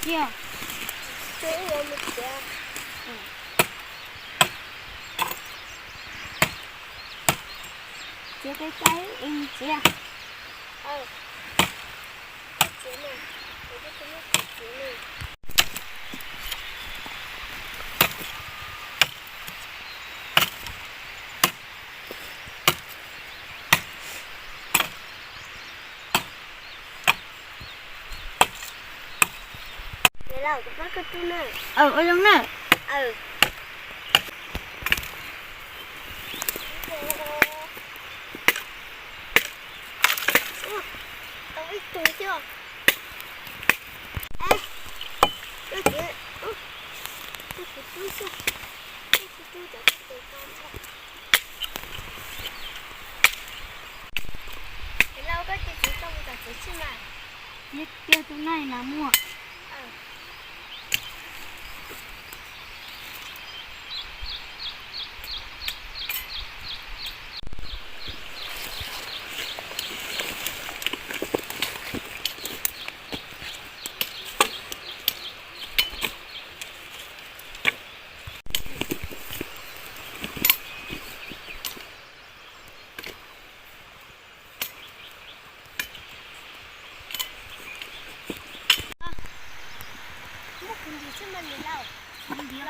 Txiav, txiav peb caij es txiav. Niam laus, kuv pab koj rub na. Ua zoo na. Tau ib tug thiab. Koj txiav, koj txiav rub xwb, koj tsis rub cov koj tes tau thiab. Niam laus, koj cia txiav tau mus tom tsev xwb mas. Txiav kiag tus no mas muaj. Muab kuv ntim xwb mas niam laus. Kuv ntim.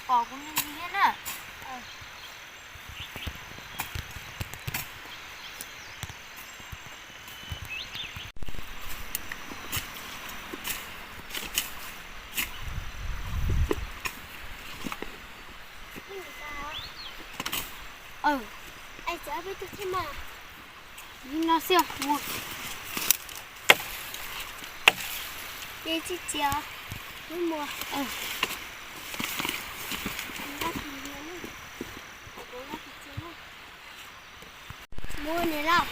Pom kuv ntim thiab na. Li no xwb mus. Ces tsis txiav, wb mus. Mus niam laus.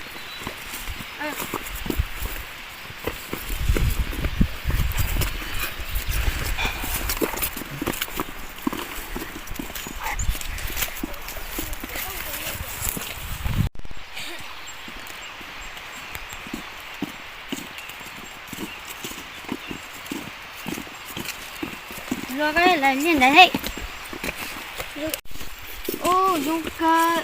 Luag lawm niag ntawd he. Ub, zoo kawg.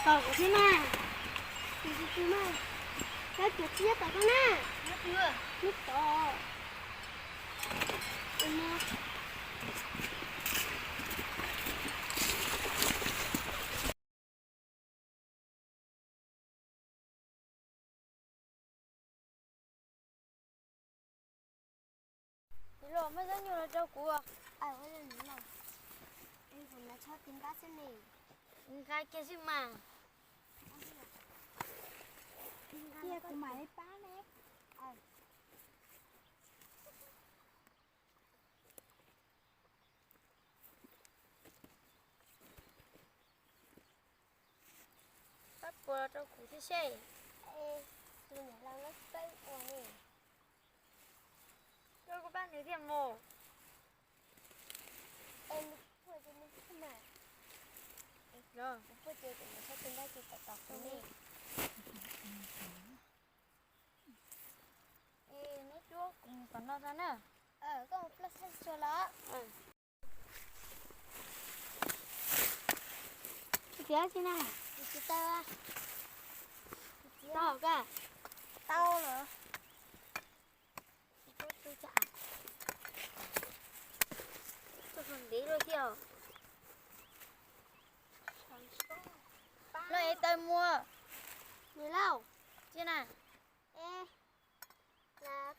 Tos kuv thiab na. Tus tus na. Koj tus thiab tos koj na. Mus tos. Los muab zaub nyuj los rau kuv. Kuv nqa kiag xwb mas. Kuv mam li pab ne. Pab puas los rau kuv thiab seb. Tus niam laus no pab ua ne. Rau kuv pab nws thiaj mus. Puas ces nws thiaj mas. Los kuv puas ces kuv mus txhais tus nqaij ces tom tom kuv ne. Neb cuab kuv mus tom no tag na. Koj mus ploj txhais tsuag los. Tsis txiav tsis na. Tsis tau. Tau ka. Tau lawm. Tsis tau tu cas. Koj ntev luaj thiab. Los es taw muag. Niam laus. Tsis na. Es,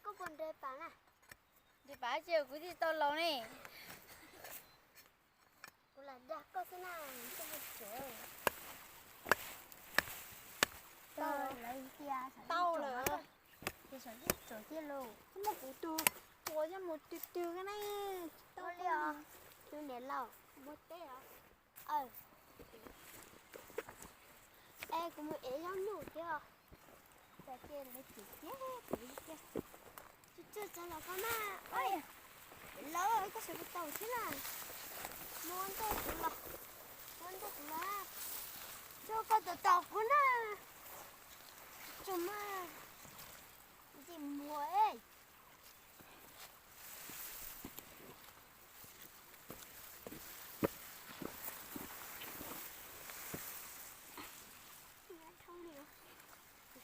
koj puas nres pam na? Nres pam ces kuv thiaj tau laus ne. Kuv lam dag koj xwb na, koj ho tsuav. Tau lawm, tias tau lawm. Ces saum twb tsuav tiag lauj. Koj muab kuv tus tua coj mus twg twg ne. Tau li os. Tus niam laus muaj teb os. Es kuv mus ev zaub nyuj thiab os. Cas ces lawv tsis tiag, kuv tiag. Tsuag tsuag txog los koj na. Lawv koj sawv tau thiab na. Muab nrog kuv los, muab nrog kuv los. Tsuag koj tau tau kuv na. Tsuag mas, ntim muag es.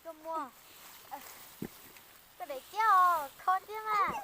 Koj muag, koj daim tiab os, kho thiab mas.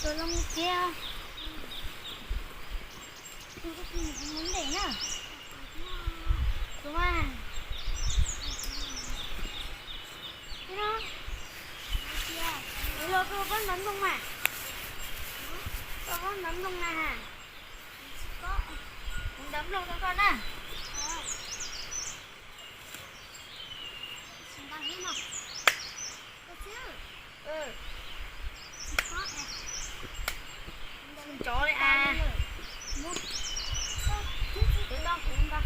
Tus loo tiag. Tus mus ntes na. Tus mas. Tus no. Tus los koj pab ntawv nplooj mas. Koj pab ntawv nplooj na ha. Kuv ntawv nplooj rau koj na. Ntsov li as. Kuv no kuv ntag.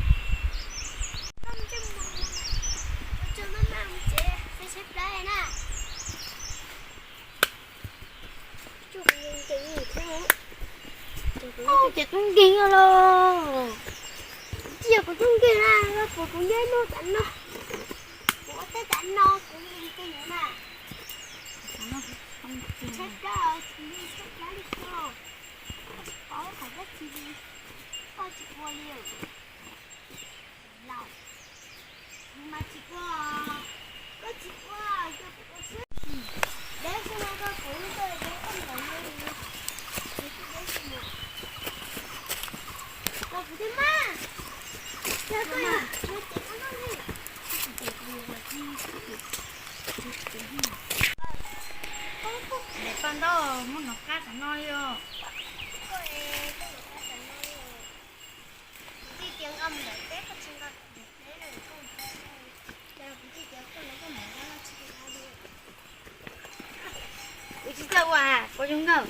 Ces tub nkeeg los. Cia kuv tub nkeeg na, kuv kuv nyob noj tav no. Kuv ua teb tav no kuv nkeeg nkeeg na. Tsheb plab os, tsis li tsheb plab li ko. Koj tsis paub qhov dab tsi li, koj tsis ua li. Laus, kuv mas tsis ua, koj tsis ua, yog kuv ua xwb. Deb xwb no koj kuv koj deb koj ntawd no, kuv deb xwb no. Los kuv thiaj maj, yog koj yog kuv ces koj noj li. Daim paj ntaub muab no No yog, kuv tij tias nqa mus ntawm teb, koj tsis nqa mus ntawm teb, kuv tij tias koj lawv koj mam nqa no tsis nqa li. Kuv tsis txawj ua, kuv zoo nkauj.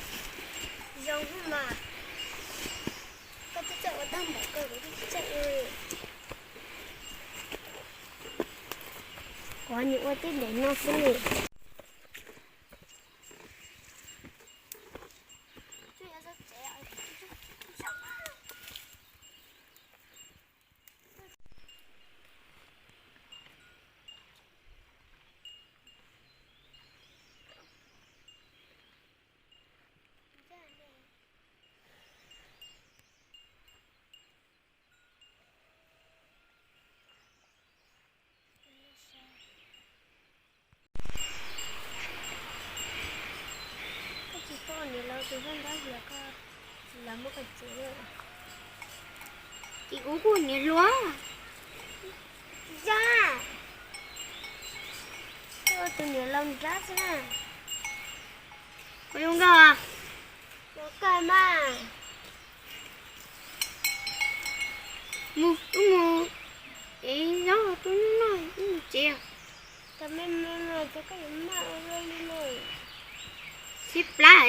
Zoo mas, koj twb txawj ua tag npaum kawg, kuv twb tsis txawj ua li. Kuv nyuam ua tib daim no xwb li. Koj tsis pom niam laus tus hlub nrab hlias koj, tsis los muab koj txiav lawm. Ces kuv kuj niam hluas. Yog, koj ua tus niam laus nrab xwb na. Koj zoo nkauj, zoo nkauj mas. Mus, wb mus ev zaub, wb noj, wb mus tsev. Tsis plab.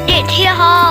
Dej thiab ho.